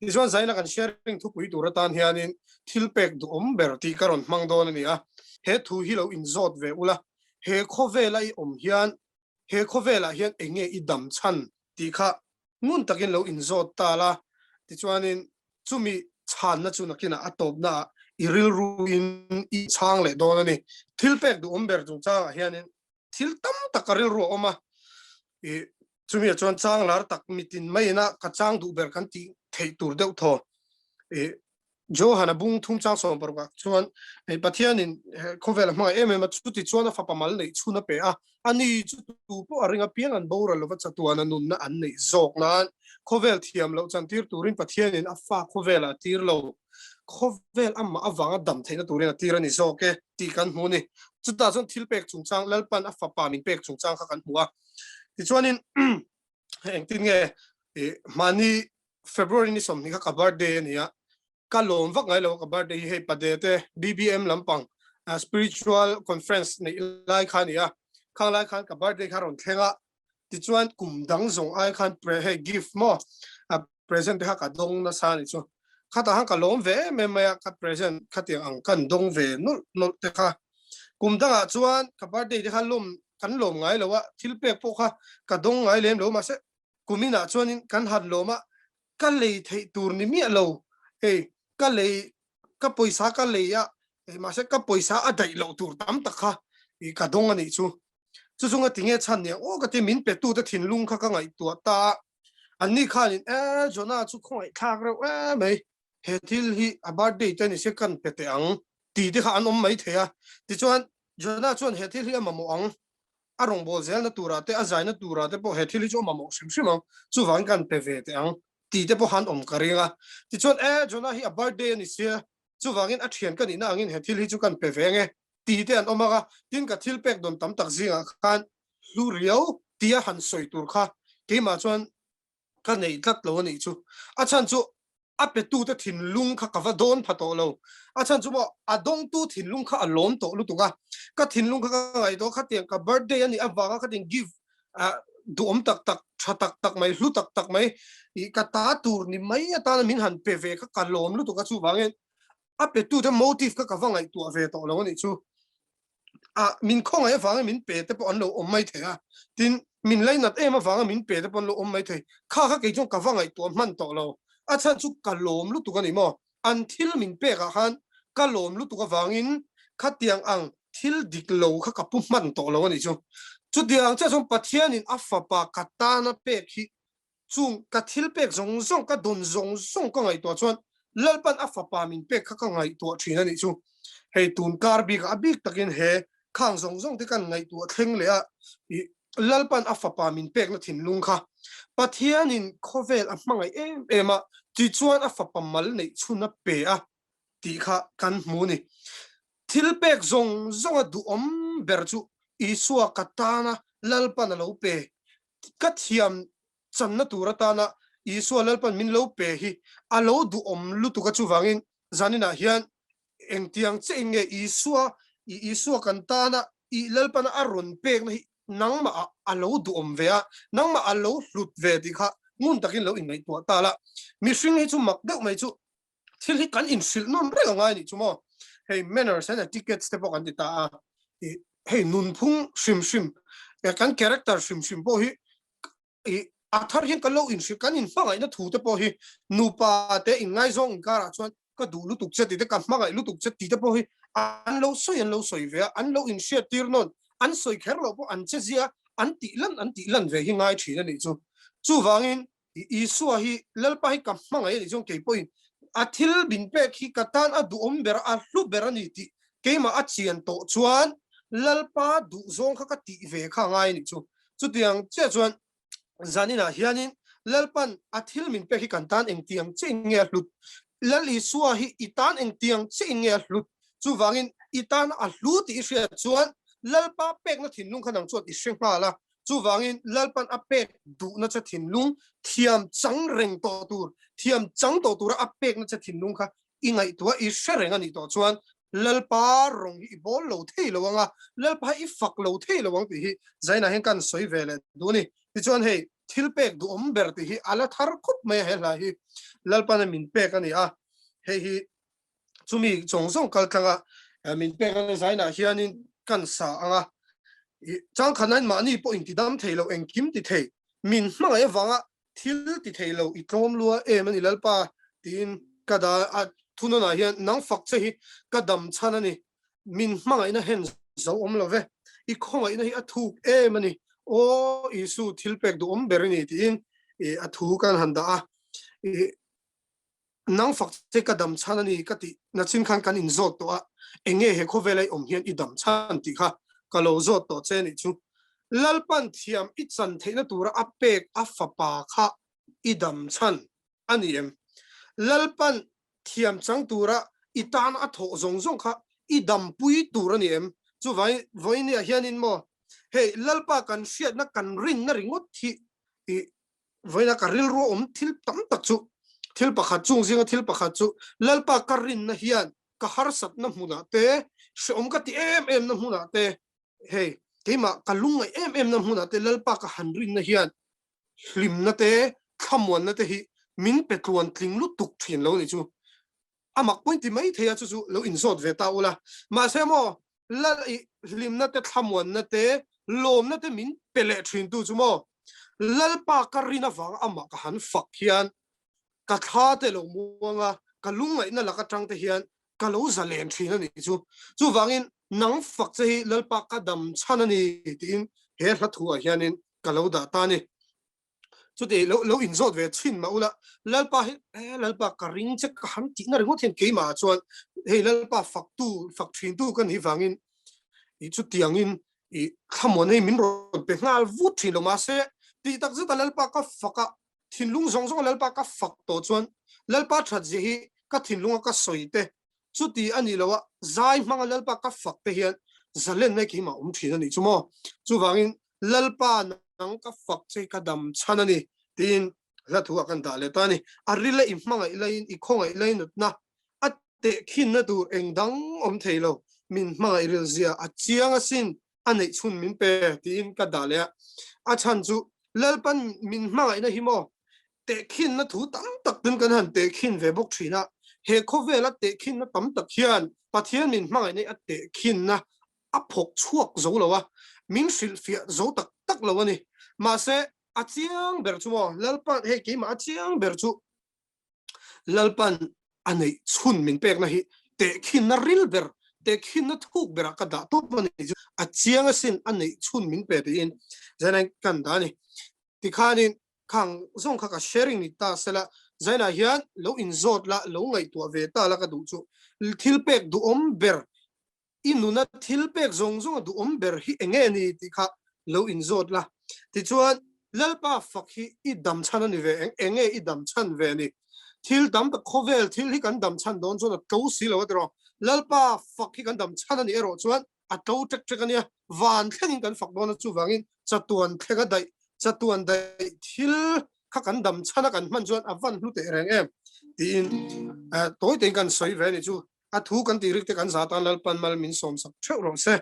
Tichuan zaina kan sharing thupui tur atan hianin thil pek duhawm ber tih ka rawn hmang dawn a ni a. He thu hi lo inzawt ve ula, he khawvela i awm hian he khawvelah hian eng nge i dam chhan tih kha ngun takin lo inzawt ta la, tichuanin chumi chhanna chu nakinah a tawpnaah i rilruin i chhang leh dawn a ni. Thil pek duhawm ber chungchangah hianin thil tam tak a rilru a awm a, i chumi ah chuan chang lar tak mitin maiin a ka chang duh ber kan tih theih tur deuh thaw. I Johan a bung thum chang sawm paruk ah chuan hei Pathianin khawvel a hmangaih em em a, chuti chuan a fapa mal neih chhun a pe a, ani chu tu pawh a ring apiang an boral lova chatuan a nunna an neih zawk nan khawvel thiam loh chantir turin Pathianin a fa khawvelah a tir lo. Khawvel amah avanga dam theihna turin a tir a ni zawk e tih kan hmu a ni. Chutah chuan thil pek chungchang, Lalpan a fapa min pek chungchang kha kan hmu a. Tichuanin engtin nge mahni February ni 20 kha ka birthday a ni a, ka lawm vak ngai lo a ka birthday hi hei pade te BBM lampang spiritual conference neih lai kha a ni a, khang lai khan ka birthday kha a rawn thleng a, tichuan kum dang zawng ai khan hei gift maw present te kha ka dawng nasa a ni chu. Khatah khan ka lawm ve em em mai a, ka present khatiang ang kan dawng ve nawlh nawlh te kha. Kum dangah chuan ka birthday te kha lawm kan lawm ngai lo a, thil pek pawh kha ka dawng ngai lem lo mahse kuminah chuanin kan han lawm a, ka lei theih tur ni miah lo, hei ka lei ka pawisa ka lei a, mahse ka pawisa a daih loh tur tam tak kha ka dawng a nih chu. Chu chunga tinge chhan nia aw ka ti min petute thinlung kha ka ngaihtuah ta a, Anni khanin, E, Jonah chu khawngaih thlak reuh em mai, he thil hi a birthday te ni se kan pe teh ang, tih te kha an awm mai thei a. Tichuan, Jonah chuan he thil hi a mamawh ang, a rawngbâwl zelna turah te, a zaina turah te pawh he thil hi chu a mamawh hrim hrim ang, chuvangin kan pe ve teh ang, tih te pawh han awm ka ring a. Tichuan, E, Jonah hi a birthday a ni sia, chuvangin a thian ka nihna angin he thil hi chu kan pe ve ang e, tih te an awm ang a. Tin, ka thil pek dawn tam tak zingah khan hlu riau tia han sawi tur kha keimah chuan ka nei tlat lo a nih chu. A chhan chu a petute thinlung kha ka va dawn pha tawh lo. A chhan chu maw a dawngtu thinlung kha a lawm tawh lutuk a, ka thinlung kha ka ngaihtuah khatiang ka birthday a nih avanga khatiang gift duhawm tak tak, tha tak tak mai, hlu tak tak mai ih ka ta tur ni mai atana min han pe ve kha ka lawm lutuk a, chuvangin a petute motive kha ka va ngaihtuah ve tawh lo a nih chu. a min khawngaih avangin min pe te pawh an lo awm mai thei a, tin min lainat em avanga min pe te pawh an lo awm mai thei, kha kha kei chuan ka va ngaihtuah hman tawh lo, a chhan chu ka lawm lutuk a ni maw, an thil min pek ah khan ka lawm lutuk avangin khatiang ang thil dik lo kha ka pu hman tawh lo a nih chu, chutiang chiah chuan Pathianin a fapa ka tana pek hi Chung ka thil pek zawng zawng, ka dawn zawng zawng ka ngaihtuah chuan Lalpan a fapa min pek kha ka ngaihtuah thin a nih chu. Hei tun kar bikah a bik takin he khang zawng zawng te kan ngaihtuah thleng leh a, ih Lalpan a fapa min pekna thinlung kha Pathianin khawvel a hmangaih em em a, tichuan a fapa mal neih chhun a pe a tih kha kan hmu a ni. Thil pek zawng zawnga duhawm ber chu Isua ka tana Lalpan a lo pe Ka thiam channa tur atana Isua Lalpan min lo pe hi a lo duhawm lutuk a, chuvangin zaninah hian engtiang chiahin nge Isua i Isua kan tana i Lalpana a rawn pekna hi nangmah ah a lo duhawm ve a, nangmah a lo hlut ve tih kha ngun takin lo inngaihtuah ta la. Mihring hi chu mak deuh mai chu thil hi kan inhrilh nawn reng a ngai nih chu maw. Hei manners and etiquettes te pawh kan ti ta a, ih hei nunphung hrim hrim kan character hrim hrim pawh hi ih a thar hian kan lo inhrilh kan inhmangaihna thu te pawh hi nupa te inngaizawng inkarah chuan ka duh lutuk che tih te ka hmangaih lutuk che tih te pawh hi an lo sawi an lo sawi ve a, an lo inhriat tir nawn an sawi kher loh pawh an che zia an tih lan an tih lan ve hi ngai thin a nih chu. Chuvangin Isua hi Lalpa hi ka hmangaih a nih chuan kei pawhin a thil min pek hi ka tan a duhawm ber a, a hlu ber a ni tih keimah a chian tawh chuan Lalpa duhzawng kha ka tih ve kha a ngai a nih chu. Chutiang chiah chuan zaninah hianin Lalpan a thil min pek hi kan tan engtiang chiahin nge a hlut? Lal Isua hi i tan engtiang chiahin nge a hlut? Chuvangin i tan a hlu tih i hriat chuan Lalpa pekna thinlung kha nang chuan i hre nghal a, Chuvangin Lalpan a pek duhna che thinlung thiam chang reng tawh tur, thiam chang tawh tura a pekna che thinlung kha i ngaihtuah i hre reng a nih tawh chuan Lalpa rawng hi i bawl lo thei lo ang a, Lalpa hi i fak lo thei lo ang tih hi Zainah hian kan sawi ve leh duh a ni. Tichuan hei. Thil pek duhawm ber tih hi a la thar khawp mai a he hla hi Lalpana min pek a ni a, hei hi chumi zawng zawng kal tlanga min pek a ni zainah hianin kan sa ang a, changkhatnain mahni pawh intidam thei lo engkim ti thei min hmangaih avanga thil ti thei lo i tlawm lua em a ni Lalpa tiin ka da a thunawnah hian nang fak che hi ka dam chhan a ni min hmangaihna hen zo awm lo ve i khawngaihna hi a thuk em a ni aw Isu thil pek duhawm ber a ni tiin a thu kan han dah a Nang fak che ka dam chhan a ni ka tih nachin khan kan inzawt tawh a, enge he khawvela i awm hian i dam chhan tih kha ka lo zawt tawh che a nih chu. Lalpan thiam i chan theihna tura a pek a fapa kha i dam chhan a ni em? Lalpan thiam chang tura i tan a thawh zawng zawng kha i dampui tur a ni em? Chuvangin vawinia hianin maw hei Lalpa kan hriatna kan rinna ringawt hi i Vawiina ka rilru awm thil tam tak chu, thil pakhat chung zinga thil pakhat chu Lalpa ka rinna hian ka harsatna hmunah te, hrehawm ka ti em em na hmunah te, hei keimah ka lungngaih em em na hmunah te Lalpa ka han rinna hian hlimna te, thlamuanna te hi min pe tluan tling lutuk thin lo nih chu. A mak pawhin ti mai thei a, chu chu lo inzawt ve ta ula. Mahse maw, Lal i hlimna te, thlamuanna te, lawmna te min pe leh thin tu chu maw, Lalpa ka rin avanga amah ka han fak hian ka thla te lo muang a, ka lungngaihna lak atang te hian ka lo zalen thin a nih chu. Chuvangin nang fak che hi Lalpa ka dam chhan a ni tiin he hla thuah hianin ka lo dah ta a ni. Chuti lo lo inzawt ve thin mah ula, Lalpa hi e Lalpa ka ring che ka han tihna ringawt hian keimah ah chuan hei Lalpa faktu fak thintu ka nih vangin i chutiangin i thlamuan hei min rawn pe nghal vut thin lo mahse tih tak zeta Lalpa ka fak a thinlung zawng zawng a Lalpa ka fak tawh chuan Lalpa that zia hi ka thinlunga ka sawi te Chuti a nih loh a, zai hmanga Lalpa ka fak te hian zalenna keimah awm thin a nih chu maw? Chuvangin Lalpa nang ka fak che ka dam chhan a ni tiin hla thu ah kan dah leh ta a ni. A rila i hmangaih laiin i khawngaih lainutna a tehkhinna tur eng dang awm thei lo, min hmangaih ril zia a chiang asin a neih chhun min pe tiin ka dah leh a. A chhan chu Lalpan min hmangaihna hi maw tehkhinna thu tam tak tin kan han tehkhin ve bawk thin a, he khawvela tehkhinna tam tak hian Pathian min hmangaihna hi a tehkhinna a phawk chhuak zo lo a, min hrilhfiah zo tak tak lo a ni. Mahse, a chiang ber chu maw, Lalpan, hei keimah a chiang ber chu Lalpan a neih chhun min pekna hi tehkhinna ril ber, tehkhinna thuk berah ka dah tawp a ni chu, a chiang asin a neih chhun min pe tiin Zainain kan dah a ni. Tikhanin Khang zawng kha ka sharing ni ta sela, Zainah hian lo inzawt la, lo ngaihtuah ve ta la ka duh chu. Thil pek duhawm ber, i nuna thil pek zawng zawnga duhawm ber hi eng nge ni tih kha lo inzawt la. Tichuan, Lalpa fak hi i dam chhan a ni ve eng, eng nge i dam chhan ve ni? Thil tam tak khawvel thil hi kan dam chhan dawn chuan a tlo si lo a tiraw? Lalpa fak hi kan dam chhan a nih erawh chuan a tlo ṭek ṭek a nia, van thlengin kan fak dawn a, chuvangin chatuan thleng a daih, chatuan daih thil kha kan dam chhan a kan hman chuan a van hlu teh reng em tiin tawi tein kan sawi ve a ni chu. A thu kan tih rik te kan za tan Lalpan mal min sawmsak theuh rawh se.